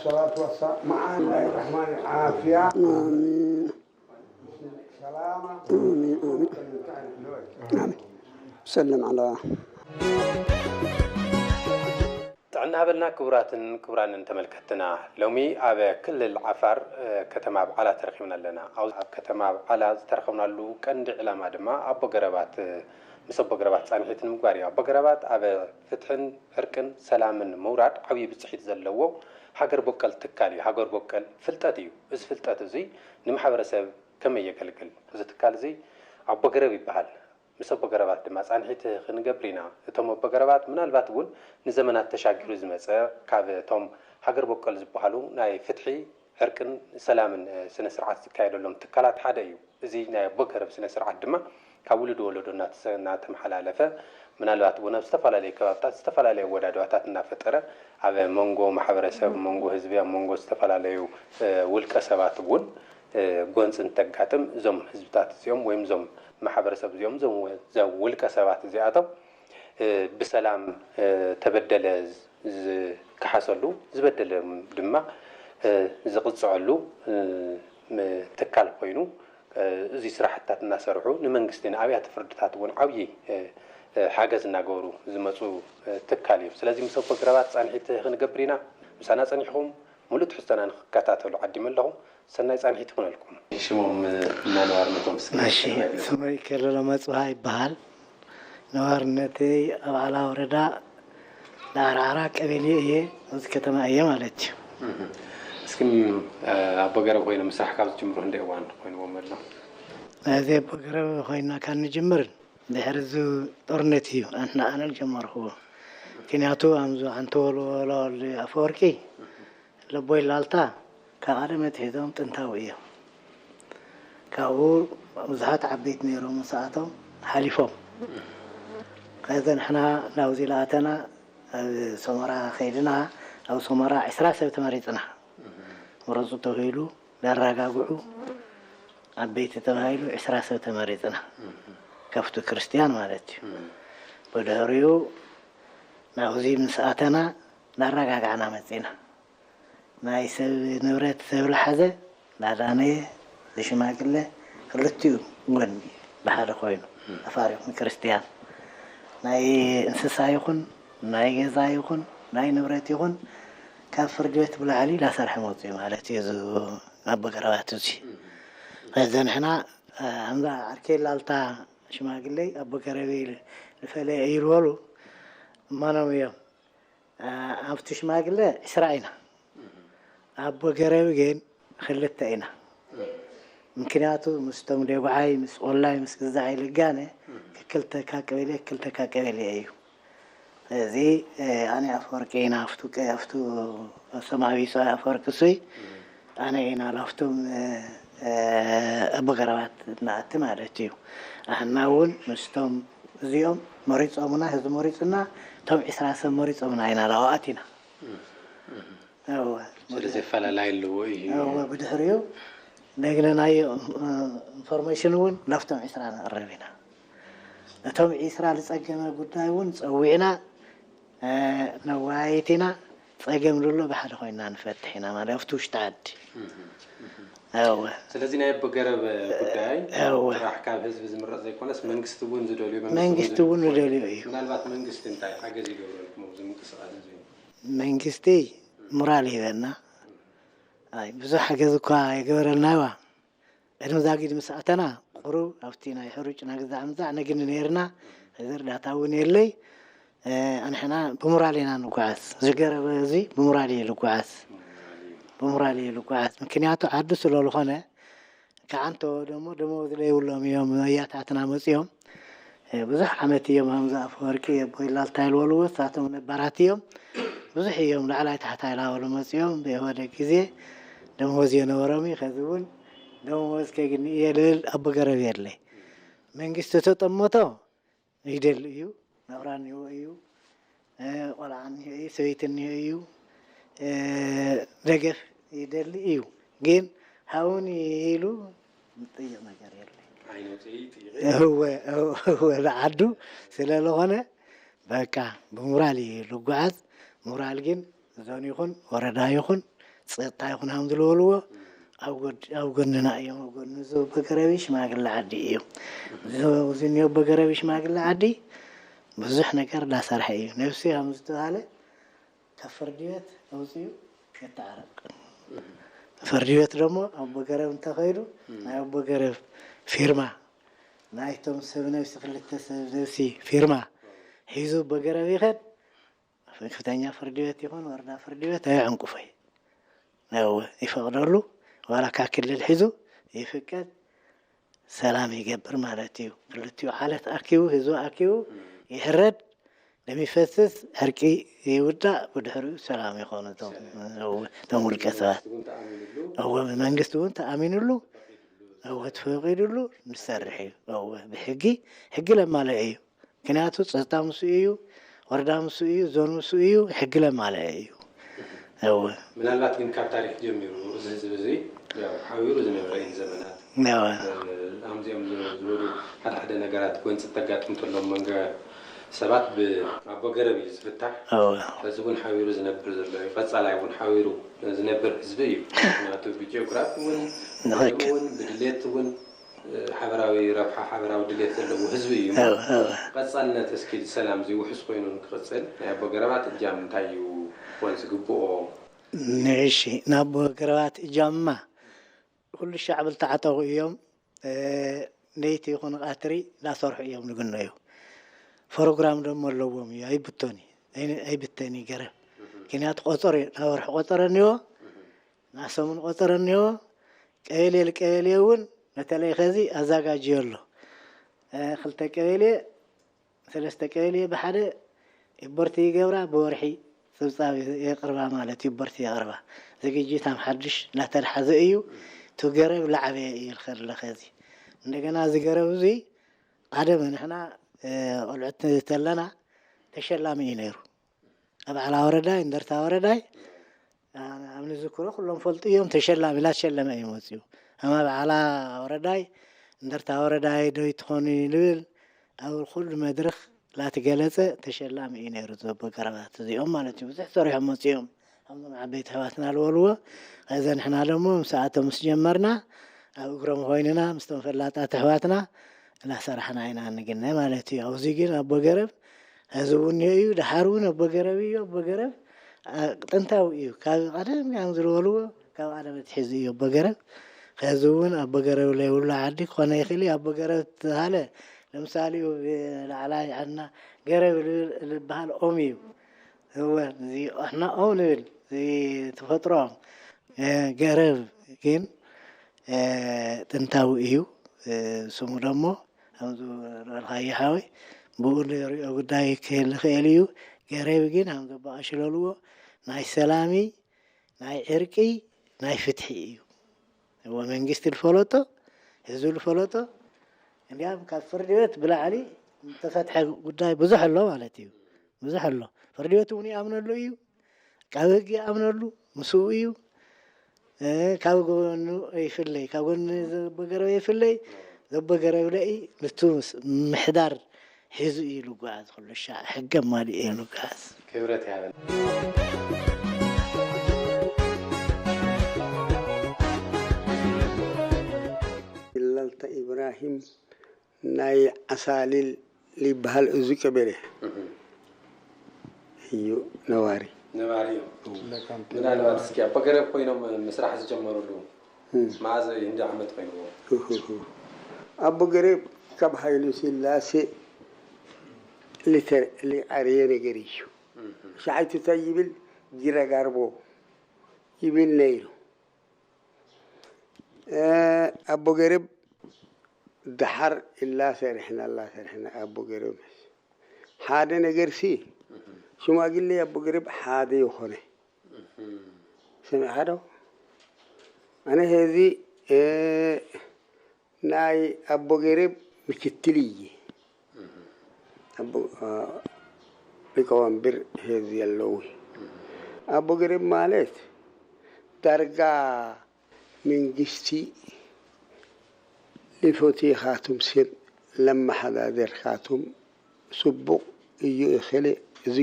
الصلاة والسلام مع الرحمن العافية. آمين. سلامة. آمين. آمين. آمين. سلم على ጥዕና ሃበልና ክቡራትን ክቡራንን ተመልከትና፣ ሎሚ ኣብ ክልል ዓፋር ከተማ ብዓላ ተረኺብና ኣለና። ኣብ ከተማ ብዓላ ዝተረኸብናሉ ቀንዲ ዕላማ ድማ ኣቦ ገረባት ምስ ኣቦ ገረባት ፃንሒት ንምግባር እዩ። ኣቦ ገረባት ኣብ ፍትሕን ዕርቅን ሰላምን ምውራድ ዓብዪ ብፅሒት ዘለዎ ሃገር ቦቀል ትካል እዩ። ሃገር ቦቀል ፍልጠት እዩ። እዚ ፍልጠት እዚ ንማሕበረሰብ ከመይ የገልግል? እዚ ትካል እዚ ኣቦ ገረብ ይበሃል። ምስ ኣቦ ገረባት ድማ ፃንሒት ክንገብር ኢና። እቶም ኣቦ ገረባት ምናልባት እውን ንዘመናት ተሻጊሩ ዝመፀ ካብ እቶም ሃገር ቦቀል ዝበሃሉ ናይ ፍትሒ ዕርቅን ሰላምን ስነ ስርዓት ዝካየደሎም ትካላት ሓደ እዩ። እዚ ናይ ኣቦ ገረብ ስነ ስርዓት ድማ ካብ ውሉድ ወለዶ እናተመሓላለፈ ምናልባት እውን ኣብ ዝተፈላለዩ ከባብታት ዝተፈላለዩ ኣወዳድባታት እናፈጠረ ኣብ መንጎ ማሕበረሰብ መንጎ ህዝቢ ኣብ መንጎ ዝተፈላለዩ ውልቀ ሰባት እውን ጎንፂ እንተጋጥም እዞም ህዝብታት እዚኦም ወይም እዞም ማሕበረሰብ እዚኦም እዞም ውልቀ ሰባት እዚኣቶም ብሰላም ተበደለ ዝከሓሰሉ ዝበደለ ድማ ዝቕፅዐሉ ትካል ኮይኑ እዚ ስራሕትታት እናሰርሑ ንመንግስቲ ንኣብያተ ፍርድታት እውን ዓብዪ ሓገዝ እናገበሩ ዝመፁ ትካል እዮም። ስለዚ ምስ ኣቦ ገረባት ፃንሒት ክንገብር ኢና። ምሳና ፀኒሕኹም ሙሉእ ትሕዝቶና ንክከታተሉ ዓዲመ ኣለኹ። ሰናይ ፃንሒት ይኹነልኩም። ሽሞም እና ነባርነቶም እስኪ እሺ፣ ስመይ ከለሎ መፅብሃ ይበሃል። ነባርነተይ ኣብ ዓላ ወረዳ ዳዕራዕራ ቀበሌ እየ፣ ኣብዚ ከተማ እየ ማለት እዩ። እስኪ ኣቦ ገረብ ኮይኖም ምስራሕ ካብ ዝጅምሩ ክንደይ እዋን ኮይንዎም ኣሎ? እዚ ኣቦ ገረብ ኮይና ካብ ንጅምር ድሕሪ እዚ ጦርነት እዩ ኣንሕና ኣነ ዝጀመርክዎ። ምክንያቱ ኣምዚ ኣንተ ወልወሎ ኣፈወርቂ ለቦይ ላልታ ካብ ቀደም ኣትሒዞም ጥንታዊ እዮም። ካብኡ ብዙሓት ዓበይቲ ነይሮም ምስኣቶም ሓሊፎም። ከዚ ንሕና ናብዚ ለኣተና ኣብ ሰመራ ከይድና ኣብ ሰመራ ዕስራ ሰብ ተመሪፅና። ምረፁ ተባሂሉ ዳራጋግዑ ዓበይቲ ተባሂሉ ዕስራ ሰብ ተመሪፅና። ከፍቱ ክርስትያን ማለት እዩ። ብድሕሪኡ ናብዚ ምስ ኣተና እናረጋጋዕና መፂና። ናይ ሰብ ንብረት ሰብ ዝሓዘ ዳዳነየ ዝሽማግለ ክልቲኡ ጎኒ ብሓደ ኮይኑ ኣፋሪኹም ክርስትያን ናይ እንስሳ ይኹን ናይ ገዛ ይኹን ናይ ንብረት ይኹን ካብ ፍርዲ ቤት ብላዕሊ ዳሰርሐ መፅኡ ማለት እዩ። እዚ ኣቦ ገረባት እዚ ከዚ ንሕና ኣምዛ ዓርከይ ላልታ ሽማግለይ ኣቦ ገረበይ ዝፈለየ እዩ ዝበሉ እማኖም እዮም። ኣብቲ ሽማግለ ዕስራ ኢና። ኣቦ ገረብ ግን ክልተ ኢና። ምክንያቱ ምስቶም ደጉዓይ ምስ ቆላይ ምስ ግዛዓይ ልጋነ ክክልተካ ቀበሌ ክክልተካ ቀበሌ እዩ። እዚ ኣነ ኣፈወርቂ ኢና ኣብቱ ኣብቱ ሰማዊ ኣፈወርቂ እሱይ ኣነ ኢና ላፍቶም ኣቦ ገረባት ንኣቲ ማለት እዩ። ኣሕና እውን ምስቶም እዚኦም መሪፆምና ህዝቢ መሪፁና እቶም ዕስራ ሰብ መሪፆምና ኢና ላዋኣት ኢና። እወ። ስለዚ ኣፈላላይ ኣለዎ እዩ። እወ ብድሕሪኡ ነግነናዮ ኢንፎርሜሽን እውን ላፍቶም ዕስራ ነቕርብ ኢና። እቶም ዕስራ ዝፀገመ ጉዳይ እውን ፀዊዕና ነዋያይት ኢና። ፀገም ዘሎ ብሓደ ኮይና ንፈትሕ ኢና ማለት ኣብቲ ውሽጢ ዓዲ። እወ። ስለዚ ናይ ኣቦ ገረብ ጉዳይ እወ። ጥራሕ ካብ ህዝቢ ዝምረፅ ዘይኮነስ መንግስቲ እውን ዝደልዮ መንግስቲ እውን ዝደልዮ እዩ። ምናልባት መንግስቲ እንታይ ሓገዝ ይገብረልኩም ኣብዚ ምንቅስቃስ እዚ? መንግስቲ ሞራል ይበና። ኣይ ብዙሕ ሓገዝ እኳ የገበረልና ይዋ ቅድሚ ዛጊድ ምስ ኣተና ቁሩብ ኣብቲ ናይ ሕሩጭ ናግዛዕ ምዛዕ ነግኒ ነይርና። እዚ እርዳታ እውን የለይ። ኣንሕና ብሞራል ኢና ንጓዓዝ። ዝገረበ እዚ ብሞራል እዩ ልጓዓዝ። ብሞራል እዩ ልጓዓዝ። ምክንያቱ ዓዱ ስለ ዝኾነ ከዓንቶ ደሞ ደመወዝ ለይብሎም እዮም መያታትና መፅኦም። ብዙሕ ዓመት እዮም ሃምዛ ኣፈወርቂ ኣቦይ ላልታ ይልበልዎ እሳቶም ነባራት እዮም። ብዙሕ እዮም ላዕላይ ታሕታይ ላበሉ መፅኦም ብኢህወደግ ግዜ ደመወዝ የነበሮም እዩ። ከዚ እውን ደመወዝ ከግኒ እየ ልብል ኣቦ ገረብ የለ። መንግስቲ ተጠመቶ ይደሊ እዩ። ናብራ እኒኦ እዩ። ቆልዓ እኒኦ እዩ። ሰበይቲ እኒኦ እዩ። ደገፍ ይደሊ እዩ። ግን ሃውኒ ኢሉ ዝጥይቕ ነገር የለ። እወ እወ ዓዱ ስለ ዝኾነ በቃ ብሙራል እዩ ልጓዓዝ። ሙራል ግን ዞን ይኹን ወረዳ ይኹን ጸጥታ ይኹን ሃም ዝበልዎ ኣብ ጎድ- ኣብ ጎንና እዮም። ኣብ ጎኒ እዚ ኣቦ ገረቢ ሽማግለ ዓዲ እዮም። እዚ እዚ እኒኦ ኣቦ ገረቢ ሽማግለ ዓዲ ብዙሕ ነገር እንዳሰርሐ እዩ። ነብሲ ከም ዝተባሃለ ካብ ፍርዲ ቤት ኣውፅኡ የተዓረቅ። ፍርዲ ቤት ደግሞ ኣቦ ገረብ እንተኸይዱ ናይ ኣቦ ገረብ ፊርማ ናይቶም ሰብ ነብሲ ክልተ ሰብ ነብሲ ፊርማ ሒዙ ኣቦ ገረብ ይኸድ። ከፍተኛ ፍርዲ ቤት ይኹን ወረዳ ፍርዲ ቤት ኣየዕንቁፎይ ነው ይፈቅደሉ። ዋላ ካብ ክልል ሒዙ ይፍቀድ ሰላም ይገብር ማለት እዩ። ክልቲኡ ዓለት ኣኪቡ ህዝቢ ኣኪቡ ይሕረድ። ለሚፈስስ ዕርቂ ይውዳእ። ብድሕሪኡ ሰላም ይኾኑ እቶም እቶም ውልቀ ሰባት። እወ ብመንግስቲ እውን ተኣሚኑሉ እወ ተፈቂዱሉ ንሰርሕ እዩ። እወ ብሕጊ ሕጊ ለማልእ እዩ። ምክንያቱ ጸጥታ ምስኡ እዩ፣ ወረዳ ምስኡ እዩ፣ ዞን ምስኡ እዩ፣ ሕጊ ለማልአ እዩ። እወ። ምናልባት ግን ካብ ታሪኽ ጀሚሩ እዚ ህዝቢ እዚ ያው ሓቢሩ ዝነበረ እዩ ንዘመናት። እወ። እ፣ ኣምዚኦም ዝ- ዝበሉ ሓደ ሓደ ነገራት ጎንፂ ተጋጥም ተሎም መንገ ሰባት ብኣቦ ገረብ እዩ ዝፍታሕ። እወ። ሕዚ እውን ሓቢሩ ዝነብር ዘሎ እዩ። ቀፃላይ እውን ሓቢሩ ዝነብር ህዝቢ እዩ። ምክንያቱ ብጂኦግራፊ እውን ንኽክ- እውን ብድሌት እውን ሓበራዊ ረብሓ ሓበራዊ ድሌት ዘለዎ ህዝቢ እዩ። እወ፣ እወ። ቀፃልነት እስኪ ሰላም እዚ ውሑስ ኮይኑ ንክቕፅል ናይ ኣቦ ገረባት እጃም እንታይ እዩ ክኾን ዝግብኦ? ንእሺ ናብ ኣቦ ገረባት እጃምማ ኩሉ ሻዕቢ ዝተዓጠቑ እዮም። ለይቲ ይኹን ቃትሪ እንዳሰርሑ እዮም ዝግነዩ። ፕሮግራም ደሞ ኣለዎም እዩ ኣይብቶን እዩ ኣይብተን እዩ ገረብ። ምክንያቱ ቆፀሮ እዩ ናወርሒ ቆፀሮ እኒዎ ናሰሙን ቆፀረ እኒሆ ቀበሌ ልቀበሌ እውን በተለይ ከዚ ኣዛጋጅዮ ኣሎ። ክልተ ቀበሌ ሰለስተ ቀበሌ ብሓደ ኢቦርቲ ይገብራ ብወርሒ ፅብፃብ የቅርባ ማለት ኢቦርቲ የቅርባ። ዝግጅት ኣብ ሓድሽ እናተድሓዘ እዩ። እቲ ገረብ ላዕበየ እዩ ልኸድለ ከዚ እንደገና እዚ ገረብ እዙይ ዓደመ ንሕና ቆልዑት ተለና ተሸላሚ እዩ ነይሩ። ኣብ ዓላ ወረዳይ እንደርታ ወረዳይ ኣብ ንዝክሮ ኩሎም ፈልጡ እዮም። ተሸላሚ ላተሸለመ እዩ መፅኡ። ኣማ በዓላ ወረዳይ እንደርታ ወረዳይ ዶ ይትኾኑ ንብል ኣብ ኩሉ መድረኽ ላትገለፀ ተሸላሚ እዩ ነይሩ። ዘቦ ገረባት እዚኦም ማለት እዩ ብዙሕ ሰሪሖም መፅኦም። ኣብዞም ዓበይቲ ኣሕዋትና ዝበልዎ ከዘ ንሕና ደሞ ምስኣቶም ምስ ጀመርና ኣብ እግሮም ኮይንና ምስቶም ፈላጣት ኣሕዋትና እናሰራሕና ኢና እንግነ ማለት እዩ። ኣብዚ ግን ኣቦ ገረብ ሕዚ እውን እዩ፣ ደሓር እውን ኣቦ ገረብ እዩ። ኣቦ ገረብ ጥንታዊ እዩ። ካብ ቀደም እዮም ዝበልዎ ካብ ቀደም ኣትሒዙ እዩ ኣቦ ገረብ። ሕዚ እውን ኣቦ ገረብ ለይብሉ ዓዲ ክኾነ ይኽእል እዩ። ኣቦ ገረብ ዝተባሃለ ለምሳሌ ላዕላይ ዓድና ገረብ ዝበሃል ኦም እዩ። እወ እዚ ኣሕና ኦም ንብል እዚ ተፈጥሮ ገረብ ግን ጥንታዊ እዩ። ስሙ ደሞ ከምዚ ዝበልካዮ ሓወይ ብኡ ንሪኦ ጉዳይ ክህል ይኽእል እዩ። ገረብ ግን ከምዚ ኣቦ ኣሽለልዎ ናይ ሰላሚ ናይ ዕርቂ ናይ ፍትሒ እዩ። እወ መንግስቲ ዝፈለጦ ህዝቢ ዝፈለጦ እንዲያም ካብ ፍርዲ ቤት ብላዕሊ ዝተፈትሐ ጉዳይ ብዙሕ ኣሎ ማለት እዩ። ብዙሕ ኣሎ። ፍርዲ ቤት እውን ይኣምነሉ እዩ። ካብ ህግ ይኣምነሉ ምስኡ እዩ። ካብ ጎኑ ይፍለይ ካብ ጎኒ ዘቦ ገረብ ይፍለይ። ዘቦ ገረብ ለኢ ንቱ ምሕዳር ሒዙ እዩ ልጓዓዝ። ኩሉ ሻዕ ሕገ ማሊኡ እዩ ልጓዓዝ። ክብረት ያበል። ይላልታ ኢብራሂም ናይ ዓሳሊል ይበሃል። እዚ ቀበሌ እዩ ነባሪ። ነባሪ እዮም። ምናልባት እስኪ ኣባ ገረብ ኮይኖም ምስራሕ ዝጀመሩሉ መዓዝ እንደ ዓመት ኮይንዎ? ኣቦ ገረብ ካብ ሃይሉ ስላሴ ሊዓርየ ነገር እዩ። ሻዓይቱ እንታይ ይብል ጊረጋርቦ ይብል ነይሩ። ኣቦ ገረብ ደሓር እላ ሰሪሕና እላ ሰሪሕና ኣቦ ገረብ ሓደ ነገር ሲ ሽማግሌ ኣቦ ገረብ ሓደ ይኾነ ሰሚዕካ ዶ? ኣነ ሄዚ ናይ ኣቦ ገረብ ምክትል እየ። ሊቀወንብር ሄዚ ኣለዊ ኣቦ ገረብ ማለት ዳርጋ መንግስቲ ልፈትኻቱም ሰብ ለመሓዳደርካቱም ጽቡቕ እዩ እኸለ እዚ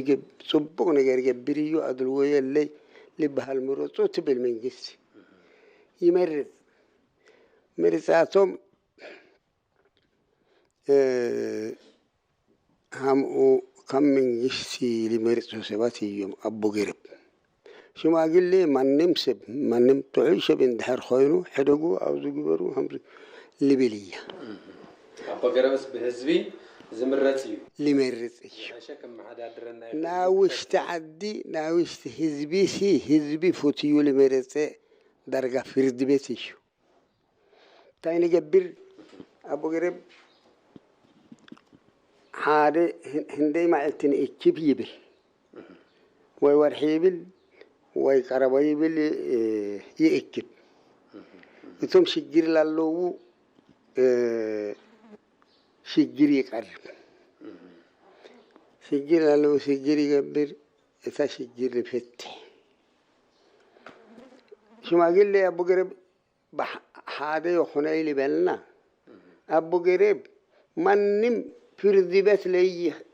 ጽቡቕ ነገር ገብር እዩ ኣድልዎ የለይ ልበሃል ምረጹ ትብል መንግስቲ ይመርጽ። ምርጻቶም ሃምኡ ካብ መንግስቲ ዝመርጹ ሰባት እዮም ኣቦ ገረብ። ሽማግሌ ማንም ሰብ ማንም ጥዑይ ሰብ እንድሕር ኮይኑ ሕደጉ ኣብዚ ግበሩ ከምዚ ልብል እያ። ኣቦ ገረብስ ብህዝቢ ዝምረጽ እዩ። ልመርጽ እዩ። ሸክ መሓዳድረና ናውሽቲ ዓዲ ናውሽቲ ህዝቢ ሲ ህዝቢ ፉትዩ ልመረጸ ዳርጋ ፍርድ ቤት እዩ። እንታይ ንገብር ኣቦ ገረብ ሓደ ህንደይ ማዕልቲ ንእክብ ይብል ወይ ወርሒ ይብል ወይ ቀረባ ይብል ይእክብ። እቶም ሽግር ላለዉ ሽግር ይቀርብ። ሽግር ላለዉ ሽግር ይገብር። እታ ሽግር ይፈትሕ። ሽማግሌ ኣቦ ገረብ ሓደ ይኹነ ይልበልና። ኣቦ ገረብ ማንም ፍርድ ቤት ለይ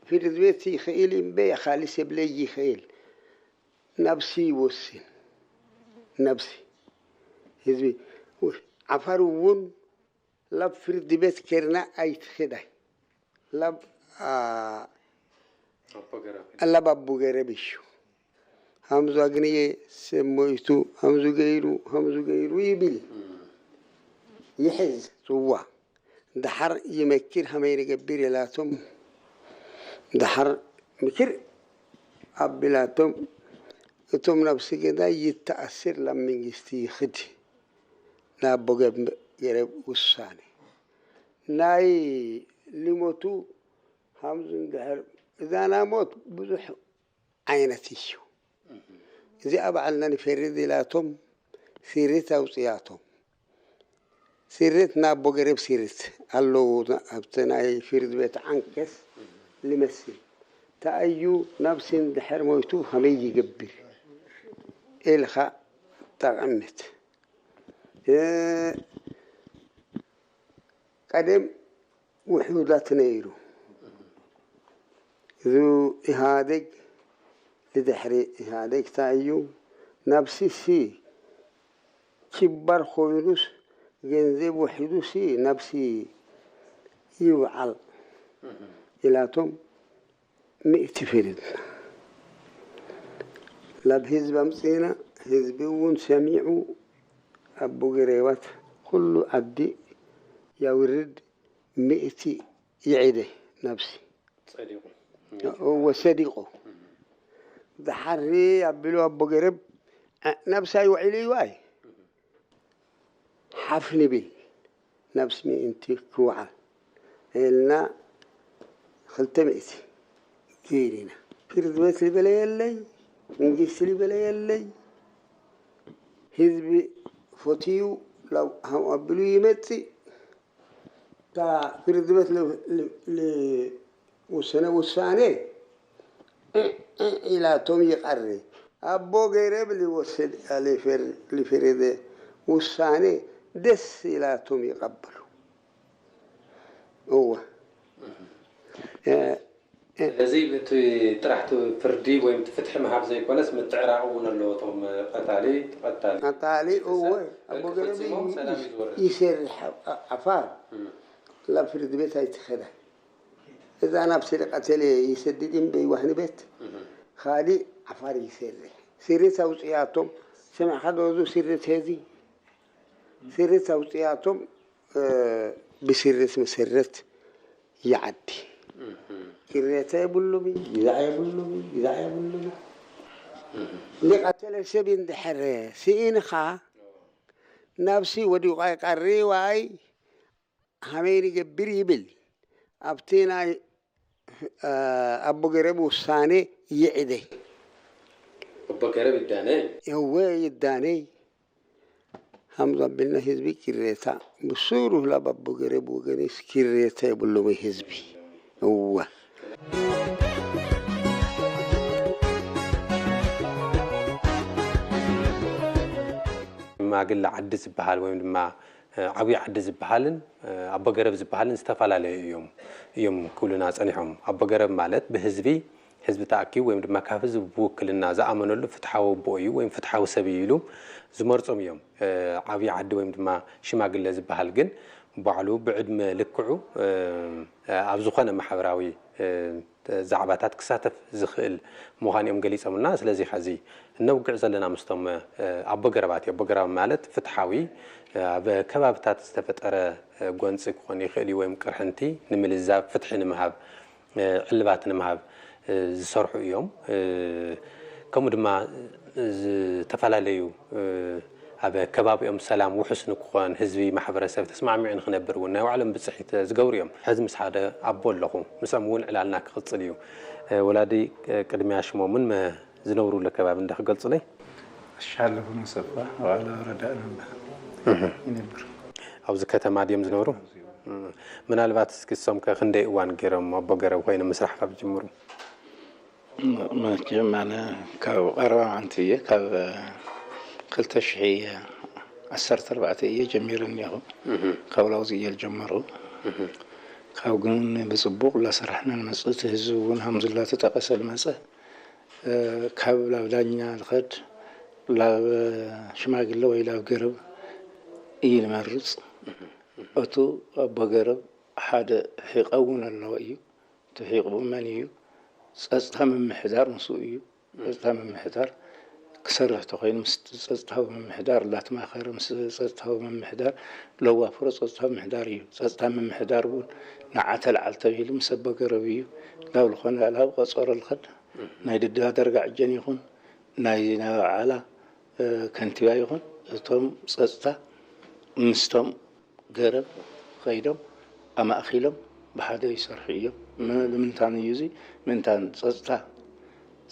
ፍርድ ቤት ይኽእል እምበ ካልእ ሰብ ለይ ይኽእል። ነብሲ ይወስን። ነብሲ ህዝቢ ዓፋር እውን ላብ ፍርድ ቤት ከርና ኣይትኽዳይ ላብ ላብ ኣቡ ገረብ እዩ። ሃምዙ ኣግንየ ሰብ ሞይቱ፣ ሃምዙ ገይሩ፣ ሃምዙ ገይሩ ይብል ይሕዝ ጽዋ። ደሓር ይመክር ሃመይ ንገብር ኢላቶም ደሓር ምክር ኣቢላቶም እቶም ናብ ስገዳ ይተኣስር ናብ መንግስቲ ይኽድ ናብ ኣቦ ገረብ ውሳኔ ናይ ልሞቱ ሃምዙ እንድሕር እዛና ሞት ብዙሕ ዓይነት እዩ። እዚኣ በዓልና ንፈርድ ኢላቶም ሲሪት ኣውፅያቶም። ሲሪት ናብ ኣቦ ገረብ ሲሪት ኣለዉ ኣብቲ ናይ ፍርድ ቤት ዓንቀስ ልመስል ተኣዩ ነብሲ እንድሕር ሞይቱ ከመይ ይገብር ኢልካ ጠቕምት ቀደም ውሑዳት ነይሩ። እዚ ኢህኣደግ ንድሕሪ ኢህኣደግ እንታይ እዩ ናብሲሲ ኪባር ኮይኑስ ገንዘብ ውሒዱሲ ናብሲ ይውዓል ኢላቶም ሚእቲ ፊልም ላብ ህዝቢ ኣምፅእና ህዝቢ እውን ሰሚዑ ኣቡ ገሬባት ኩሉ ዓዲ ያውርድ ሚእቲ ይዒደ ናብሲ ጸዲቁ እወ ሰዲቁ ዝሓሪ ኣቢሉ ኣቦ ገረብ ናብሳይ ውዒሉ እዩ ኣይ ሓፍ ንብል ነብስ ምእንቲ ክውዓል ኢልና ክልተ ሚእቲ ገይርና። ፍርድ ቤት ዝበለ የለይ፣ መንግስቲ ዝበለ የለይ። ህዝቢ ፈትዩ ላብ ሃም ኣቢሉ ይመጽእ። እታ ፍርድ ቤት ዝወሰነ ውሳኔ ኢላቶም ይቐሪ። ኣቦ ገረብ ሊወስድ ሊፈርደ ውሳኔ ደስ ኢላቶም ይቐበሉ። እወ ስለዚ እቲ ጥራሕ ፍርዲ ወይ ፍትሒ ምሃብ ዘይኮነስ ምትዕራቕ እውን ኣለዎ። እቶም ቀታሊ ተቐታሊ ቀታሊ እወ ኣቦ ገረብ ይሰርሕ ዓፋር ላብ ፍርድ ቤት ኣይትኸዳ። እዛ ናብ ስሪ ቀተለ ይሰድድ እምበይ ዋህኒ ቤት ካልእ ዓፋር ይሰርሕ። ስርየት ኣውፅያቶም ሰሚዕካ ዶ? እዚ ስርየት ሄዚ ስርየት ኣውፅያቶም ብስርየት መሰረት ይዓዲ። ቅሬታ የብሉም፣ ግዛዕ የብሉም፣ ግዛዕ የብሉም። ዝቐተለ ሰብ እንድሕር ስኢንኻ ናብሲ ወዲቑ ኣይቀሪ ዋይ ሃመይ ንገብር ይብል ኣብቲ ናይ ኣቦ ገረብ ውሳኔ ይዕደ። ኣቦ ገረብ ይዳነ። እወ ይዳነይ። ሃምዛ ኣቢልና ህዝቢ ቅሬታ ብሱሩ ላብ ኣቦ ገረብ ወገንስ ቅሬታ የብሉም ህዝቢ። እወ ማግለ ዓዲ ዝበሃል ወይም ድማ ዓብዪ ዓዲ ዝበሃልን ኣቦ ገረብ ዝበሃልን ዝተፈላለዩ እዮም እዮም ክብሉና ፀኒሖም። ኣቦ ገረብ ማለት ብህዝቢ ህዝቢ ተኣኪቡ ወይም ድማ ካብ ህዝቢ ብውክልና ዝኣመነሉ ፍትሓዊ ኣቦ እዩ ወይም ፍትሓዊ ሰብ እዩ ኢሉ ዝመርጾም እዮም። ዓብዪ ዓዲ ወይም ድማ ሽማግለ ዝበሃል ግን ባዕሉ ብዕድመ ልክዑ ኣብ ዝኾነ ማሕበራዊ ዛዕባታት ክሳተፍ ዝኽእል ምዃን እዮም ገሊጾምልና። ስለዚ ኸዚ እነውግዕ ዘለና ምስቶም ኣቦ ገረባት እዩ። ኣቦ ገረብ ማለት ፍትሓዊ ኣብ ከባብታት ዝተፈጠረ ጎንፂ ክኾን ይኽእል እዩ፣ ወይም ቅርሕንቲ ንምልዛብ ፍትሒ ንምሃብ ዕልባት ንምሃብ ዝሰርሑ እዮም። ከምኡ ድማ ዝተፈላለዩ ኣብ ከባቢኦም ሰላም ውሑስ ንክኾን ህዝቢ ማሕበረሰብ ተስማዕሚዑ ንክነብር እውን ናይ ባዕሎም ብፅሒት ዝገብሩ እዮም። ሕዚ ምስ ሓደ ኣቦ ኣለኹ፣ ምስኦም እውን ዕላልና ክቕፅል እዩ። ወላዲ ቅድሚያ ሽሞምን ዝነብሩሉ ከባቢ እንዳ ክገልፁለይ። ኣሻለፉ ሙሰፋ ኣባላ ወረዳ ነበር ይነብር። ኣብዚ ከተማ ድዮም ዝነብሩ? ምናልባት እስኪ እሶም ከ ክንደይ እዋን ገይሮም ኣቦ ገረብ ኮይኖም ምስራሕ ካብ ዝጅምሩ? መቸም ኣነ ካብ ቀረባ መዓንቲ እየ፣ ካብ ክልተ ሽሕ እየ ዓሰርተ ኣርባዕተ እየ ጀሚረ እኒኹ። ካብ ላውዚ እየ ዝጀመርኩ። ካብ ግን ብፅቡቕ እናሰራሕና ንመፅእ፣ እቲ ህዝቢ እውን ሃምዙላ ተጠቀሰ ዝመፀ ካብ ላብ ዳኛ ልኸድ ላብ ሽማግለ ወይ ላብ ገረብ እዩ ንመርፅ። እቱ ኣቦ ገረብ ሓደ ሒቐ እውን ኣለዎ እዩ። እቲ ሒቑ መን እዩ? ፀፅታ ምምሕዳር ምስኡ እዩ። ፀፅታ ምምሕዳር ክሰርሕ ተኮይኑ ምስ ፀፅታዊ ምምሕዳር እናተማኸረ ምስ ፀፅታዊ ምምሕዳር ለዋፍሮ ፀፅታ ምምሕዳር እዩ። ፀፅታ ምምሕዳር እውን ንዓ ተልዓል ተባሂሉ ምስ ኣቦ ገረብ እዩ ናብ ዝኾነ ላብ ቆፀሮ ልኸድ ናይ ድዳ ደርጋ ዕጀን ይኹን ናይ ናይ ባዓላ ከንቲባ ይኹን እቶም ፀፅታ ምስቶም ገረብ ከይዶም ኣማእኪሎም ብሓደ ይሰርሑ እዮም። ንምንታን እዩ እዚ ምንታን ፀፅታ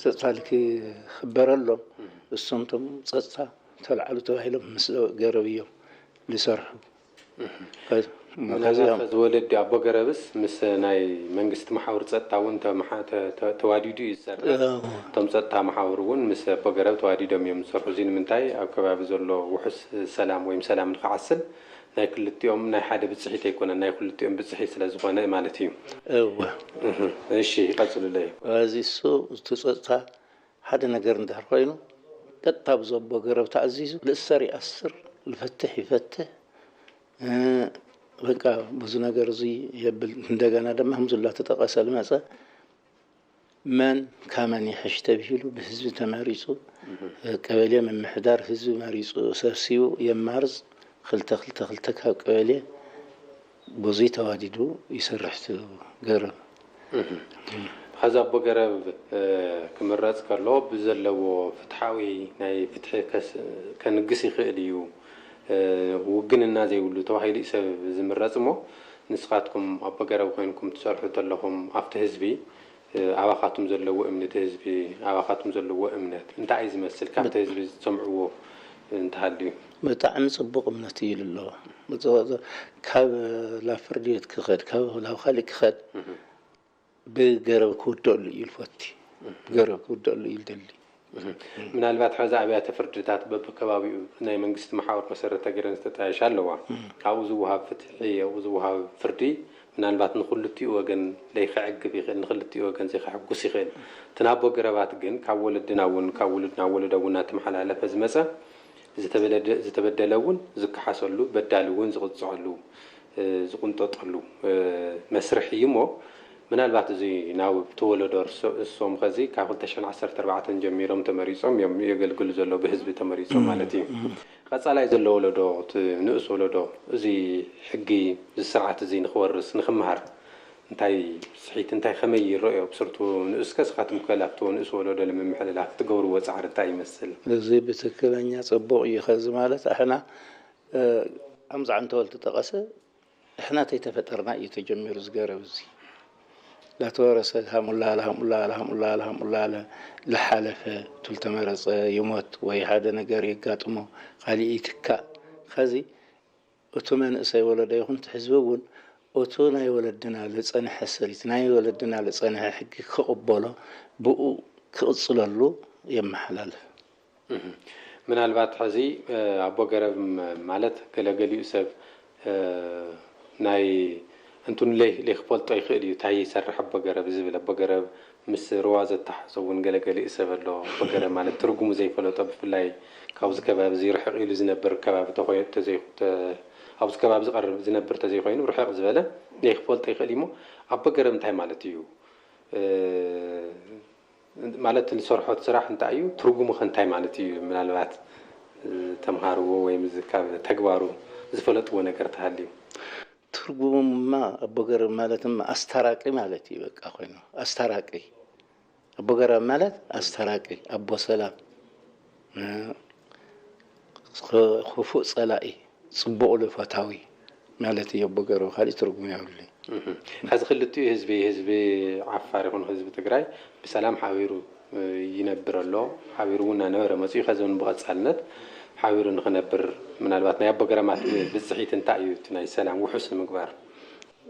ፀፅታ ልክበረሎም እሶም ቶም ፀፅታ ተልዓሉ ተባሂሎም ምስ ገረብ እዮም ዝሰርሑ። ምናልባት ከዚ ወለዲ ኣቦ ገረብስ ምስ ናይ መንግስቲ መሓውር ፀጥታ እውን ተዋዲዱ እዩ ዝሰርሕ። እቶም ፀጥታ መሓውር እውን ምስ ኣቦ ገረብ ተዋዲዶም እዮም ዝሰርሑ። እዚ ንምንታይ ኣብ ከባቢ ዘሎ ውሑስ ሰላም ወይም ሰላም ንክዓስል ናይ ክልቲኦም ናይ ሓደ ብፅሒት ኣይኮነን፣ ናይ ክልቲኦም ብፅሒት ስለ ዝኾነ ማለት እዩ። እወ። እሺ ቀፅሉለይ። እዚ እሱ እቲ ፀጥታ ሓደ ነገር እንድሕር ኮይኑ ቀጥታ ብዘቦ ገረብ ተኣዚዙ ልእሰር ይኣስር፣ ልፈትሕ ይፈትሕ። በቃ ብዙ ነገር እዚ የብል። እንደገና ድማ ከምዚ ላ ተጠቀሰ ልመፀ መን ካመን ይሕሽ ተብሂሉ ብህዝቢ ተመሪፁ ቀበሌ ምምሕዳር ህዝቢ መሪፁ ሰብሲቡ የማርፅ። ክልተ ክልተ ክልተ ካብ ቀበሌ ብዙይ ተዋዲዱ ይሰርሕ እቲ ገረብ። ኸዚ ኣቦ ገረብ ክምረፅ ከሎ ብዘለዎ ፍትሓዊ ናይ ፍትሒ ከንግስ ይኽእል እዩ፣ ውግንና ዘይብሉ ተባሂሉ እዩ ሰብ ዝምረፅ እሞ ንስኻትኩም ኣቦ ገረብ ኮይንኩም ትሰርሑ ተለኹም ኣብቲ ህዝቢ ኣባኻትኩም ዘለዎ እምነት ህዝቢ ኣባኻትኩም ዘለዎ እምነት እንታይ እዩ ዝመስል? ካብቲ ህዝቢ ዝሰምዕዎ እንተሃልዩ። ብጣዕሚ ፅቡቕ እምነት እዩ ዝለዎ። ካብ ላብ ፍርዲ ቤት ክኸድ ካብ ላብ ካሊእ ክኸድ ብገረብ ክውደሉ እዩ ዝፈቲ። ብገረብ ክውደሉ እዩ ዝደሊ። ምናልባት ሕዚ ኣብያተ ፍርድታት በብከባቢኡ ናይ መንግስቲ መሓውር መሰረት ተገይረን ዝተጣየሻ ኣለዋ። ኣብኡ ዝወሃብ ፍትሒ ኣብኡ ዝወሃብ ፍርዲ ምናልባት ንክልቲኡ ወገን ለይከዕግብ ይኽእል፣ ንክልቲኡ ወገን ዘይከሐጉስ ይኽእል። እቲ ናቦ ገረባት ግን ካብ ወለድና እውን ካብ ውሉድ ናብ ወለዶ እውን እናተመሓላለፈ ዝመፀ ዝተበደለ እውን ዝከሓሰሉ በዳሊ እውን ዝቕፅዐሉ ዝቕንጠጠሉ መስርሕ እዩ እሞ ምናልባት እዚ ናብ ተወለዶ እሶም ኸዚ ካብ ክልተ ሽሕን ዓሰርተ ኣርባዕተን ጀሚሮም ተመሪፆም እዮም የገልግሉ ዘለዉ ብህዝቢ ተመሪፆም ማለት እዩ። ቀፃላይ ዘሎ ወለዶ እቲ ንእስ ወለዶ እዚ ሕጊ እዚ ስርዓት እዚ ንክወርስ ንክመሃር እንታይ ስሒት እንታይ ከመይ ይረእዮ ብስርቱ ንእስከ ስኻትኩም ከ ላብቶ ንእስ ወለዶ ንምምሕልላፍ ትገብርዎ ፃዕሪ እንታይ ይመስል? እዚ ብትክክለኛ ፅቡቕ እዩ። ኸዚ ማለት ኣሕና ኣምዛዕ እንተወል ተጠቐሰ እሕና ተይተፈጠርና እዩ ተጀሚሩ ዝገረብ እዚ ላተወረሰ ሃሙላለ ሃሙላለ ሃሙላለ ሃሙላለ ልሓለፈ ቱልተመረፀ ይሞት ወይ ሓደ ነገር የጋጥሞ ካሊእ ይትካእ። ኸዚ እቱ መንእሰይ ወለዶ ይኹን እቲ ህዝቢ እውን እቱ ናይ ወለድና ልፀንሐ ሰሪት ናይ ወለድና ልፀንሐ ሕጊ ክቕበሎ ብኡ ክቕፅለሉ የመሓላልፍ። ምናልባት ሕዚ ኣቦ ገረብ ማለት ገለገሊኡ ሰብ ናይ እንትኑ ለይክፈልጦ ይኽእል እዩ እንታይ ይሰርሕ ኣቦ ገረብ ዝብል ኣቦ ገረብ ምስ ሩባ ዘተሓሕዞ እውን ገለገሊኡ ሰብ ኣሎ። በገረ ማለት ትርጉሙ ዘይፈለጦ፣ ብፍላይ ካብዚ ከባቢ እዚ ርሕቕ ኢሉ ዝነብር ከባቢ ተኾይ-፣ ተዘይ-፣ ተ-፣ ኣብዚ ከባቢ ዝቐርብ ዝነብር ተዘይኮይኑ ርሕቕ ዝበለ ዘይክፈልጦ ይኽእል እዩ። እሞ ኣብ በገረ እንታይ ማለት እዩ? እ፣ ማለት ዝሰርሖ ስራሕ እንታይ እዩ? ትርጉሙ ከ እንታይ ማለት እዩ? ምናልባት፣ እ፣ ተምሃርዎ ወይም እዚ ካብ ተግባሩ ዝፈለጥዎ ነገር ተሃልዩ። ትርጉሙማ ኣቦ ገረብ ማለትማ ኣስታራቂ ማለት እዩ። በቃ ኮይኑ ኣስታራቂ። ኣቦ ገረብ ማለት ኣስታራቂ፣ ኣቦ ሰላም፣ እ፣ ኽ-፣ ክፉእ ጸላኢ፣ ጽቡቕ ፈታዊ ማለት እዩ ኣቦ ገረብ። ካልእ ትርጉም የብሉን። እህ። ሕዚ ክልቲኡ ህዝቢ፣ ህዝቢ ዓፋር ይኹን ህዝቢ ትግራይ ብሰላም ሓቢሩ፣ እ፣ ይነብር ኣሎ። ሓቢሩ እውን እናነበረ መጺኡ፣ ከዚ እውን ብቐጻልነት ሓቢሩ ንኽነብር፣ ምናልባት ናይ ኣቦ ገረማት ብጽሒት እንታይ እዩ? እቲ ናይ ሰላም ውሑስ ንምግባር።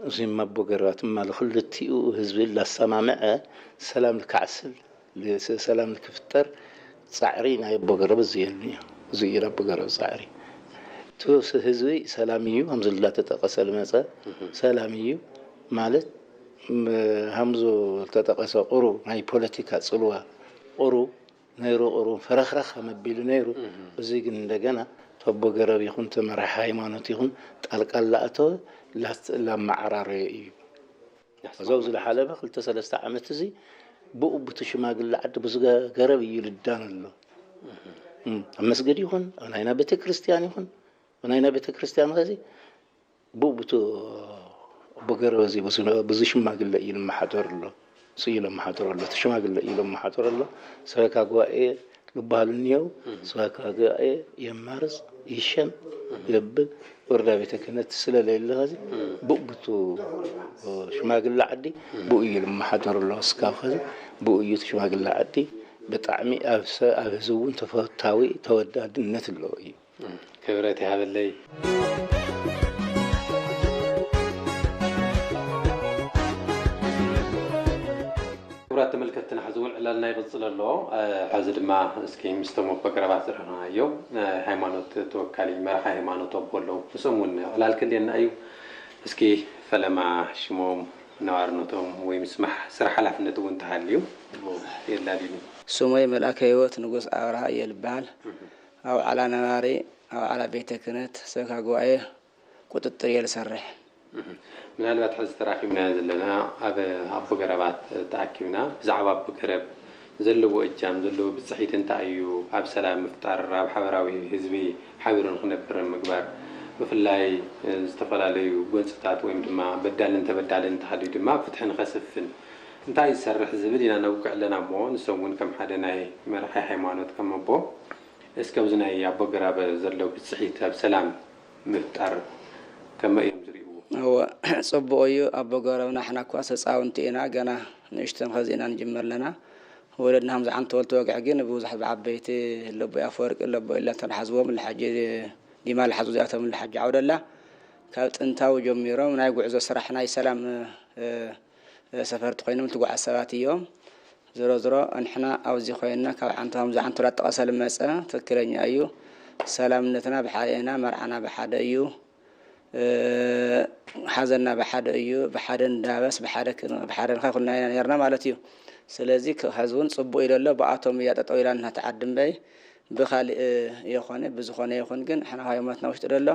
እዚም ኣቦ ገረባትማ ንክልቲኡ ህዝቢ ላሰማምዐ ሰላም ልካዕስል፣ ስ-፣ ሰላም ልክፍጠር ጻዕሪ ናይ ኣቦ ገረብ እዚ የሉ እዩ። እዚ እዩ ኣቦ ገረብ ጻዕሪ። እቲ ስ-፣ ህዝቢ ሰላም እዩ፣ ከምዚ ላተጠቀሰ ልመጸ እህ። ሰላም እዩ ማለት፣ ም-፣ ከምዚ ዝተጠቀሰ ቁሩብ ናይ ፖለቲካ ጽልዋ ቁሩብ ነይሩ፣ ቁሩብ ፈረኽረኽ መቢሉ ነይሩ። እህ። እዚ ግን እንደገና ተቦ ገረብ ይኹን ተመራሒ ሃይማኖት ይኹን ጣልቃ ላእተወ ላስ-፣ ላመዓራረየ እዩ። ያስ-፣ እዞ ኣብዚ ዝሓለፈ ክልተ ሰለስተ ዓመት እዚ ብኡ ብቲ ሽማግለ ዓዲ ብዙ ገ-፣ ገረብ እዩ ልዳን ኣሎ። እህ። እም፣ ኣብ መስገድ ይኹን፣ ኣብ ናይና ቤተ ክርስቲያን ይኹን፣ ኣብ ናይና ቤተ ክርስቲያን ኸዚ ብኡ ብቱ-፣ ብገረብ እዚ ብዙ፣ ብዙ ሽማግለ እዩ ልመሓደር ኣሎ። እሱ እዩ ለመሓደር ኣሎ። እቲ ሽማግለ እዩ ለመሓደር ኣሎ። ሰበካ ጉባኤ ልበሃሉ እኒአው። እህ። ሰበካ ጉባኤ የማርጽ፣ ይሸም፣ እህ። የብል። ወረዳ ቤተ ክህነት ስለለየለ ኸዚ እህ። ብኡ ብቱ ሽማግለ ዓዲ እህ። ብኡ እዩ ልመሓደር ኣሎ። እስካብ ኸዚ ብኡ እዩ እቲ ሽማግለ ዓዲ ብጣዕሚ ኣብ ሰ-፣ ኣብ ህዝቢ እውን ተፈታዊ ተወዳድነት ኣለዎ እዩ። ክብረት ይሃበለይ። ክቡራት ተመልከትትና፣ ሕዚ እውን ዕላልና ይቕጽል ኣሎ። እ፣ ሕዚ ድማ እስኪ ምስቶም ኣቦ ገረባት ዝረኸብናዮም፣ እ፣ ሃይማኖት ተወካሊ መራሒ ሃይማኖት ኣቦ ኣለዉ። ምስኦም እውን ዕላል ክልየና እዩ። እስኪ ፈለማ ሽሞም፣ ነባርነቶም ወይ ምስ ማሕ-፣ ስራሕ ሓላፍነት እውን ተሃልዩ የላልዩኒ። ስሞይ መልኣከ ህይወት ንጉስ ኣብርሃ እየ ልበሃል። እህ። ኣውዓላ ነባሪ፣ ኣውዓላ ቤተ ክህነት፣ ሰበካ ጉባኤ ቁጥጥር እየ ልሰርሕ። እህ። ምናልባት ሕዚ ተራኺብና ዘለና ኣብ ኣቦ ገረባት ተኣኪብና ብዛዕባ ኣቦ ገረብ ዘለዎ እጃም፣ ዘለዎ ብጽሒት እንታይ እዩ? ኣብ ሰላም ምፍጣር፣ ኣብ ሓበራዊ ህዝቢ ሓቢሩ ንኽነብር ምግባር፣ ብፍላይ፣ እ፣ ዝተፈላለዩ ጎንጽታት ወይም ድማ በዳልን ተበዳልን እንተሃልዩ ድማ ፍትሒ ንኸስፍን እንታይ ይሰርሕ ዝብል ኢና ነውግዕ ኣለና። እሞ ንሶም እውን ከም ሓደ ናይ መራሒ ሃይማኖት፣ ከም ኣቦ፣ እስከ ኣብዚ ናይ ኣቦ ገራብ ዘሎ ብጽሒት ኣብ ሰላም ምፍጣር ከመይ እዮም ዝርእይዎ? እወ፣ ጽቡቕ እዩ። ኣቦ ገረብና፣ ንሕና እኳ ህጻውንቲ ኢና፣ ገና ንእሽተን ኸዚ ኢና ንጅምር ኣለና። ወለድና ከም ዝዓንተወል ተወግዐ ግን ብዙሕ ብዓበይቲ ለቦይ ኣፈወርቂ ለቦ ኢላ እንተሓዝዎም፣ ልሓጂ ዲማ ልሓዙ እዚኣቶም ልሓጂ ዓውደላ ካብ ጥንታዊ ጀሚሮም ናይ ጉዕዞ ስራሕ ናይ ሰላም፣ እ፣ እ፣ ሰፈርቲ ኮይኖም ትጓዓዝ ሰባት እዮም። ዝሮ ዝሮ ንሕና ኣብዚ ኮይንና ካብ ዓንተም ዝዓንተላ ጠቐሰ ልመጸ ትክክለኛ እዩ። ሰላምነትና ብሓደ ኢና፣ መርዓና ብሓደ እዩ። እ፣ ሓዘንና ብሓደ እዩ። ብሓደ ንዳበስ፣ ብሓደ ክን-፣ ብሓደ ንኸ ኩልና ኢና ነርና ማለት እዩ። ስለዚ ከ-፣ ሕዚ እውን ጽቡቕ ኢሉ ኣሎ። ብኣቶም እያ ጠጠው ኢላ እናተዓዲ እምበይ ብኻልእ የኾነ፣ ብዝኾነ ይኹን ግን ንሕና ሃይማኖትና ውሽጢ ደሎ፣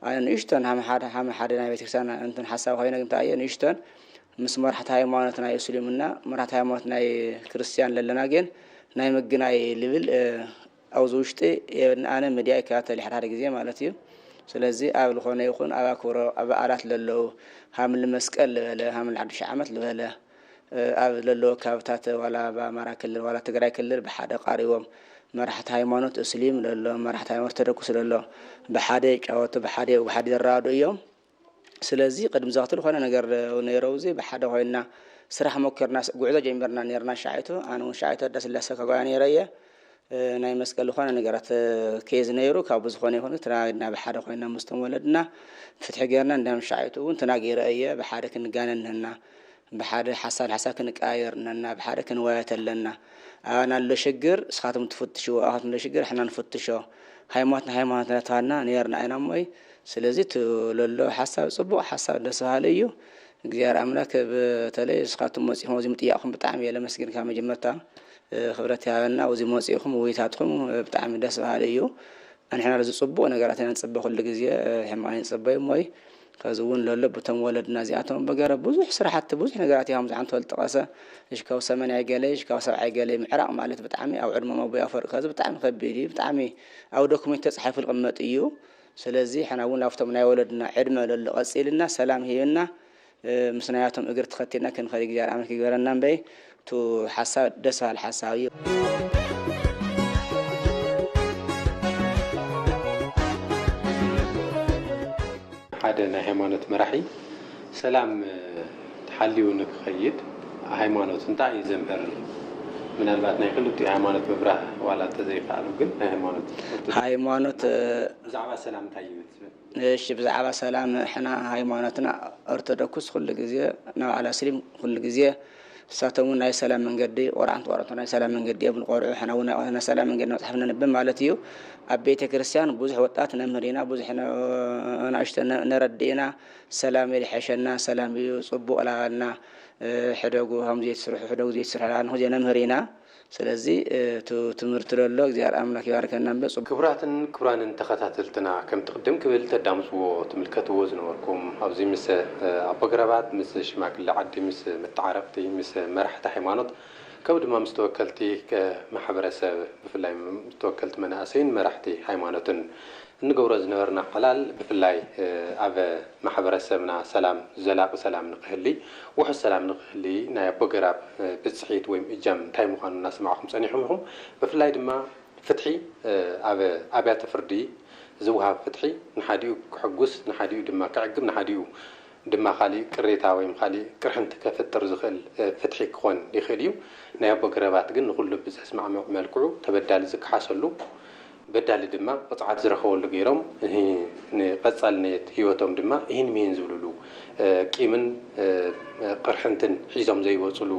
ኣነ ንእሽቶን ሃመ ሓደ፣ ሃመ ሓደ ናይ ቤተክርስትያን እንትን ሓሳብ ኮይነ ግን እንታይ እየ ንእሽቶን ምስ መራሕቲ ሃይማኖት ናይ እስልምና፣ መራሕቲ ሃይማኖት ናይ ክርስትያን ለለና ግን ናይ ምግናይ ልብል፣ እ፣ ኣብዚ ውሽጢ የብልና። ኣነ ሚድያ ይከታተል ሓደ ሓደ ግዜ ማለት እዩ። ስለዚ ኣብ ዝኾነ ይኹን ኣብ ኣክብሮ፣ ኣብ በዓላት ለለዉ፣ ሃምሊ መስቀል ልበለ፣ ሃምሊ ሓዱሽ ዓመት ልበለ፣ እ፣ ኣብ ለለዎ ከባብታት ዋላ ኣብ ኣማራ ክልል ዋላ ትግራይ ክልል ብሓደ ቃሪቦም መራሕቲ ሃይማኖት እስሊም ለሎ፣ መራሕቲ ሃይማኖት ኦርቶዶክስ ለሎ፣ ብሓደ ይጫወቱ፣ ብሓደ፣ ብሓደ ይረዳድኡ እዮም። ስለዚ ቅድሚ ዘኽትል ዝኾነ ነገር ነይረው እዚ ብሓደ ኮይንና ስራሕ ሞከርና፣ ስ-፣ ጉዕዞ ጀሚርና ነርና ሻዒቱ። ኣነ እውን ሻዒቱ ኣዳ ስላሴ ከጓያ ነይረ እየ። እ፣ ናይ መስቀል ዝኾነ ነገራት፣ እ፣ ኬዝ ነይሩ። ካብ ዝኾነ ይኹን ትናግድና ብሓደ ኮይንና ምስቶም ወለድና ፍትሒ ገይርና እንዳም ሻዒቱ እውን ተናጊረ እየ። ብሓደ ክንጋነ ንህና፣ ብሓደ ሓሳብ ንሓሳብ ክንቀያየር ነና፣ ብሓደ ክንወያየት ኣለና። ኣባና ኣሎ ሽግር እስኻትም ትፍትሽዎ፣ ኣኻትም ኣሎ ሽግር ሕና ንፍትሾ። ሃይማኖትና ሃይማኖትና ተባልና ነርና ኢና እሞይ። ስለዚ እቲ ለሎ ሓሳብ ጽቡቕ ሓሳብ ደስ በሃሊ እዩ። እግዚኣብሔር ኣምላክ በተለይ እስኻትኩም መጺኹም ኣብዚ ምጥያቕኩም ብጣዕሚ እየ ለመስግን ካብ መጀመርታ። እ፣ ክብረት ይሃበልና። ኣብዚ መጺኹም ውይታትኩም፣ እ፣ ብጣዕሚ ደስ በሃሊ እዩ። ኣንሕና እዚ ጽቡቕ ነገራት ኢና ንጽበ ኩሉ ግዜ፣ እ፣ ሕማቕ ኣይንጽበይ እሞ እዩ። ከዚ እውን ለሎ ብቶም ወለድና እዚኣቶም በገረ ብዙሕ ስራሕቲ፣ ብዙሕ ነገራት እዮም ዝዓንቶ ዝጠቐሰ። ሽካው ሰመንያይ ገለ፣ ሽካው ሰብዓይ ገለ ምዕራቕ ማለት ብጣዕሚ ኣብ ዕድመ መቦይ ኣፈወርቂ ከዚ ብጣዕሚ ከቢድ እዩ። ብጣዕሚ ኣብ ዶክመንት ተጻሒፉ ዝቕመጥ እዩ። ስለዚ ሕና እውን ኣብቶም ናይ ወለድና ዕድመ ለሎ ቀጺልና ሰላም ሂብና፣ እ፣ ምስ ናያቶም እግሪ ተኸቲልና ክንኸድ እግዚኣብሔር ኣምላክ ይግበረና እምበይ፣ እቱ ሓሳብ ደስ በሃሊ ሓሳብ እዩ። ሓደ ናይ ሃይማኖት መራሒ ሰላም፣ እ፣ ተሓልዩ ንክኸይድ ሃይማኖት እንታይ እዩ ዘምህር? ምናልባት ናይ ክልቲኡ ሃይማኖት ምብራህ ዋላ እንተዘይከኣሉ ግን ናይ ሃይማኖት ሃይማኖት፣ እ፣ ብዛዕባ ሰላም እንታይ ይብል? እሺ፣ ብዛዕባ ሰላም፣ ሕና ሃይማኖትና ኦርቶዶክስ ኩሉ ግዜ፣ ናይ በዓል ኣስሊም ኩሉ ግዜ፣ እሳቶም እውን ናይ ሰላም መንገዲ፣ ቆርዓ እንትቆርዑ ናይ ሰላም መንገዲ እዮም ዝቆርዑ። ሕና እውን ናይ ሰላም መንገዲ መጽሓፍ ነንብብ ማለት እዩ። ኣብ ቤተ ክርስቲያን ብዙሕ ወጣት ነምህር ኢና፣ ብዙሕ ነ-፣ ኣናእሽቶ ነ-፣ ነረድእ ኢና። ሰላም ይልሐሸና፣ ሰላም እዩ ጽቡቕ ላባልና፣ እ፣ ሕደጉ ከምዚ ዘይትስርሑ፣ ሕደጉ ዘይትስርሑ ላባልና፣ ኩዜ ነምህር ኢና። ስለዚ፣ እ፣ ቱ-፣ ትምህርቲ ለሎ እግዚኣብሔር ኣምላክ ይባርከና እምበር ጽቡቕ። ክቡራትን ክቡራንን ተኸታተልትና፣ ከምቲ ቅድም ክብል ተዳምጽዎ ትምልከትዎ ዝነበርኩም፣ ኣብዚ ምስ፣ እ፣ ኣቦ ገረባት፣ ምስ ሽማግለ ዓዲ፣ ምስ መተዓረቕቲ፣ ምስ መራሕቲ ሃይማኖት፣ ከምኡ ድማ ምስ ተወከልቲ ከ-፣ ማሕበረሰብ፣ ብፍላይ ምስ ተወከልቲ መናእሰይን መራሕቲ ሃይማኖትን እንገብሮ ዝነበርና ዕላል፣ ብፍላይ፣ እ፣ ኣብ ማሕበረሰብና ሰላም፣ ዘላቂ ሰላም ንክህሊ፣ ውሑስ ሰላም ንክህሊ፣ ናይ ኣቦ ገራብ፣ እ፣ ብጽሒት ወይም እጃም እንታይ ምዃኑ እናሰማዕኹም ጸኒሕኩም ኢኹም። ብፍላይ ድማ ፍትሒ፣ እ፣ ኣብ ኣብያተ ፍርዲ ዝወሃብ ፍትሒ ንሓዲኡ ክሕጉስ፣ ንሓዲኡ ድማ ክዕግብ፣ ንሓዲኡ ድማ ካሊእ ቅሬታ ወይም ካሊእ ቅርሕንቲ ከፍጥር ዝኽእል፣ እ፣ ፍትሒ ክኾን ይኽእል እዩ። ናይ ኣቦ ገረባት ግን ንኹሉ ብዘስማዕምዕ መልክዑ ተበዳሊ ዝከሓሰሉ፣ በዳሊ ድማ ቅፅዓት ዝረኸበሉ ገይሮም፣ እሂ፣ ንቐፃልነት ህይወቶም ድማ እሂን ምሂን ዝብልሉ፣ እ፣ ቂምን፣ እ፣ ቅርሕንትን ሒዞም ዘይወፅሉ፣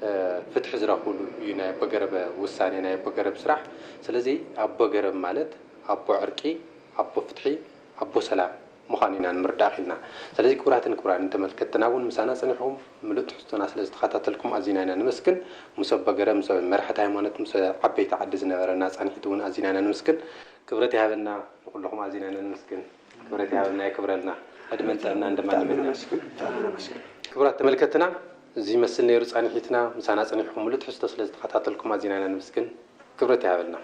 እ፣ ፍትሒ ዝረኽብሉ እዩ ናይ ኣቦ ገረብ ውሳኔ፣ ናይ ኣቦ ገረብ ስራሕ። ስለዚ ኣቦ ገረብ ማለት ኣቦ ዕርቂ፣ ኣቦ ፍትሒ፣ ኣቦ ሰላም ምዃኑ ኢና ንምርዳእ ክኢልና። ስለዚ ክቡራትን ክቡራንን ተመልከትትና እውን ምሳና ጸኒሕኩም ምሉእ ትሕዝቶና ስለ ዝተኸታተልኩም ኣዚና ኢና ነመስግን። ምስ ኣቦ ገረብ፣ ምስ መራሕቲ ሃይማኖት፣ ምስ ዓበይቲ ዓዲ ዝነበረና ጻንሒት እውን ኣዚና ኢና ነመስግን። ክብረት ይሃበልና ንኹልኹም ኣዚና ኢና ነመስግን። ክብረት ይሃበልና የክብረልና። ዕድመን ጥዕናን ድማ ንምነ። ክቡራት ተመልከትና፣ እዚ ይመስል ነይሩ ጻንሒትና። ምሳና ጸኒሕኩም ምሉእ ትሕዝቶ ስለ ዝተኸታተልኩም ኣዚና ኢና ነመስግን። ክብረት ይሃበልና።